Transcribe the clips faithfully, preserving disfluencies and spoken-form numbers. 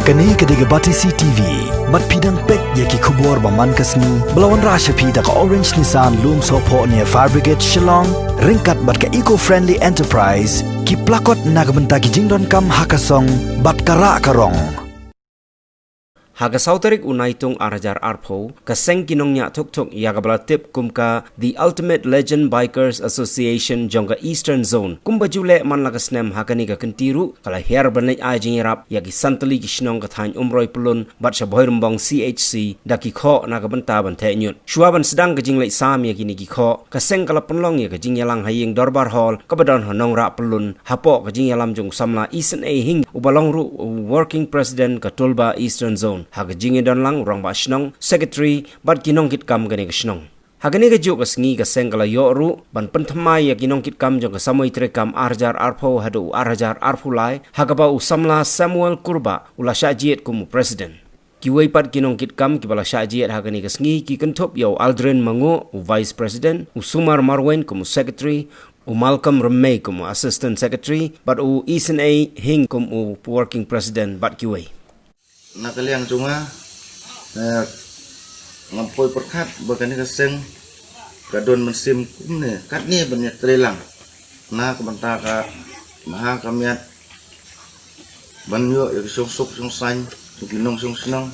Kane ka dei ka Batesi T V. Bad phi dang peit ïa ki khubor ba man ka sngi ba la wanrah sha phi da ka Orange Nissan Lumsohphoh near Fire Brigade Shillong, ryngkat bad ka Eco Friendly Enterprise, ki plakot na ka bynta ki jingdonkam ha ka song bad ka rah ka rong. Ha ka saw tarik u Naitung ar hajar arphew, ka seng ki nongñiah thuk thuk ïa kaba la tip kum ka The Ultimate Legend Bikers Association jong ka Eastern Zone, kumba ju leh man la ka snem ha kane ka kynti ruh, ka la hiar ban leit ai jingïarap ïa ki san tylli ki shnong ka thaiñ Umroi Pyllun bad sha Bhoirymbong C H C da ki khoh na ka bynta ban theh ñiut. Shuwa ban sdang ka jingleit sam ïa kine ki khoh, ka seng ka la pynlong ïa ka jingïalang ha ïing Dorbar Hall kaba don ha Nongrah Pyllun, hapoh ka jingïalam jong u samla Isynei Hing, uba long ruh u Working President ka Tulba Eastern Zone. Ha ka jingïadon lang u Rangbah Shnong, Secretary bad ki nongkitkam kane ka shnong. Ha kane kajuh ka sngi ka seng ka la ïoh ruh ban pynthymmai ïa ki nongkitkam jong ka samoi treikam ar hajar arphew haduh u ar hajar arphew lai, ha kaba u samla Samuel Kurbah u la shah jied kum u President. Kiwei pat ki nongkitkam kiba la shah jied ha kane ka sngi ki kynthup ïa u Aldrin Manguh, u Vice President, u Sumar Marwein kum u Secretary, u Malcolm Rymmei kum u Assistant Secretary, bad u Isynei Hing kum u Working President bad kiwei. Na ka liang jong nga, eh, ngam poi pyrkhat ba kane ka seng ka don mynsiem kumne, katne ban ïatreilang na ka bynta ka bha ka miat, ban ïoh ïa ka shongsuk shongsaiñ jong ki nongshong shnong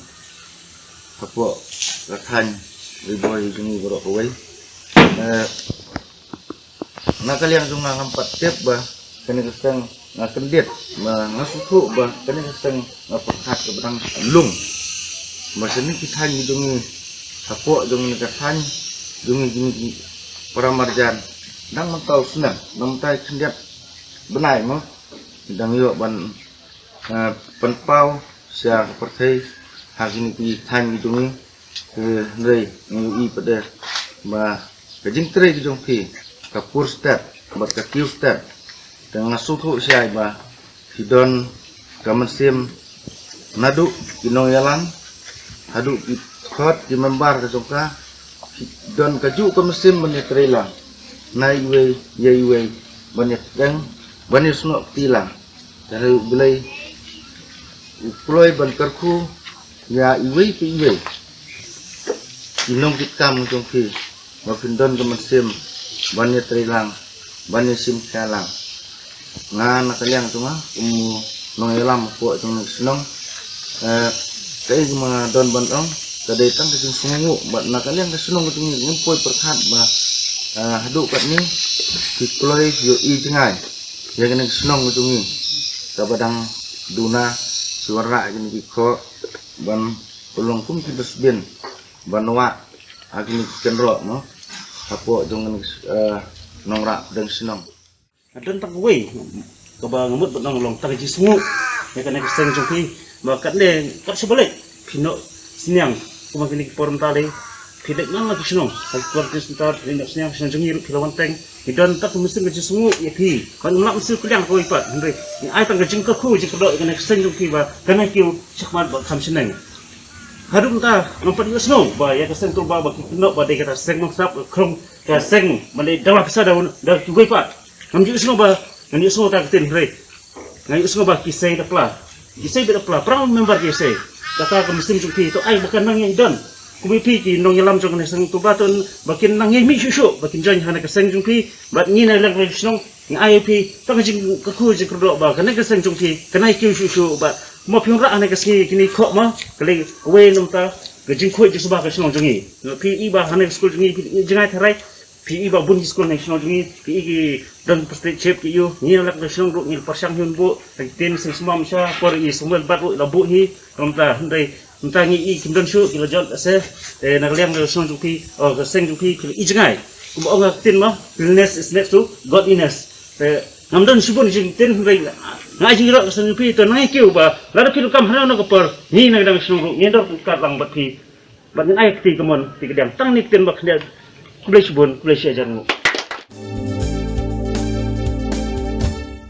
hapoh ka thaiñ Ri Bhoi jong ngi baroh kawei. Eh, na ka liang jong nga ngam pat tip ba kane ka seng, nga kyndit ba nga sngewthuh ba kane ka seng nga pyrkhat ka ba dang lung. Ba shane ki thaiñ jong ngi, hapoh jong ngi ka thaiñ jong ngi, jong ngi ki para marjan, dang mynta u snem, dang mynta khyndiat bnai mo, dang ïoh ban, eh, pynpaw sha ka pyrthei ha kine ki thaiñ ki jong ngi. Hynrei ngi ïohi pat de ba ka jingtrei ki jong phi, ka pur stet bad ka kiew stet, te nga sngewthuh shai ba phi don ka mynsiem, naduh ki nongïalam haduh ki khot ki member ka jong ka, phi don kajuh ka mynsiem ban ïatreilang na iwei ïa iwei, ban ïateng, ban ïasnoh kti lang. Te U Blei u kloi ban kyrkhu ïa iwei pa iwei ki nongkitkam jong phi, ba phin don ka mynsiem ban ïatreilang, ban ïashim khia lang. Nga na ka liang jong nga kum u nongïalam hapoh jong ka shnong, eh, kaei kaba nga don ban ong, ka dei tang ka jingsngewnguh, bad na ka liang ka shnong ka jong ngi ngim poi pyrkhat ba, eh, haduh katne ki kloi ïohi jngai ïa kane ka shnong ka jong ngi, kaba dang duna shu wanrah kine ki khoh ban pynlong kum ki dustbin ban wah ha kine ki kynroh mo, hapoh jong kane, eh, Nongrah Pdeng Shnong. Nga don tang kawei kaba nga mut ban ong, long tang ka jingsngewnguh ïa kane ka seng jong phi, ba katne kat shaba leit phi noh synñiang, kumba kine ki por mynta lei phi leit man la ki shnong, ha ki por ki sngewthuh phi leit noh synñiang, shnong jong ngi ruh phi la wan teng. Ngi don tang ka mynsiem ka jingsngewnguh ïa phi. Kan ym lah mynsiem kylliang kawei pat, hynrei ngi ai tang ka jingkyrkhu jingkyrdoh ïa kane ka seng jong phi ba kane kiew shakhmat ba kham shaneng. Haduh mynta ngam pat ïohsngew ba ïa ka seng Tulba ba ki kynnoh ba dei kata seng nongsap, ka khrong, ka seng ban leit dawa pisa da, da kiwei pat. Ngam ju ïohsngew ba, ngam ju ïohsngew ta ka ktien, hynrei nga ïohsngew ba ki sei da pla, ki sei beit da pla, para member ki sei. Kata ka mynsiem jong phi to ai ba kan nang ïa don. Kumba phi ki nongïalam jong kane ka seng Tulba to, ba kin nang ïa mih shuh shuh ba kin join ha kane ka seng jong phi. Bad ngi na liang ka shnong ngi ai ïa phi tang ka jingkyrkhu jingkyrdoh ba kane ka seng jong phi kan nang ïa kiew shuh shuh, bad kumba phi wanrah ha kane ka sngi kine ki khoh mo, ka long kawei na bynta ka jingkhuid jingsngewbha ka shnong jong ngi. Phi i ba ha kane ka skul jong ngi phi i jngai tharai, phi i ba bun ki skul na ka shnong jong ngi, phi i ki don plastic chip ki ïoh, ngi na liang ka shnong ruh ngi la pyrshang hi ban buh, ha ki ktien seng sumar sha por i Samuel Bat ruh i la buh hi. Kumta hynrei mynta ngi i kim don shuh, ki la jot se. Te na ka liang ka shnong jong phi, o ka seng jong phi, phi la i jngai. Kumba ong ka ktien mo, cleanliness is next to godliness. Te ngam don shibun jingktien, hynrei nga ai jingïarap ka seng jong phi, to nang ïa kiew ba lada phi donkam hano hano ka por, ngi na ka liang ka shnong ruh ngin don ryngkat lang bad phi. Bad ngin ai kti kamon kti kadiang. Tang kine ki ktien ba khyndiat. Khublei shibun, khublei shi hajar nguh.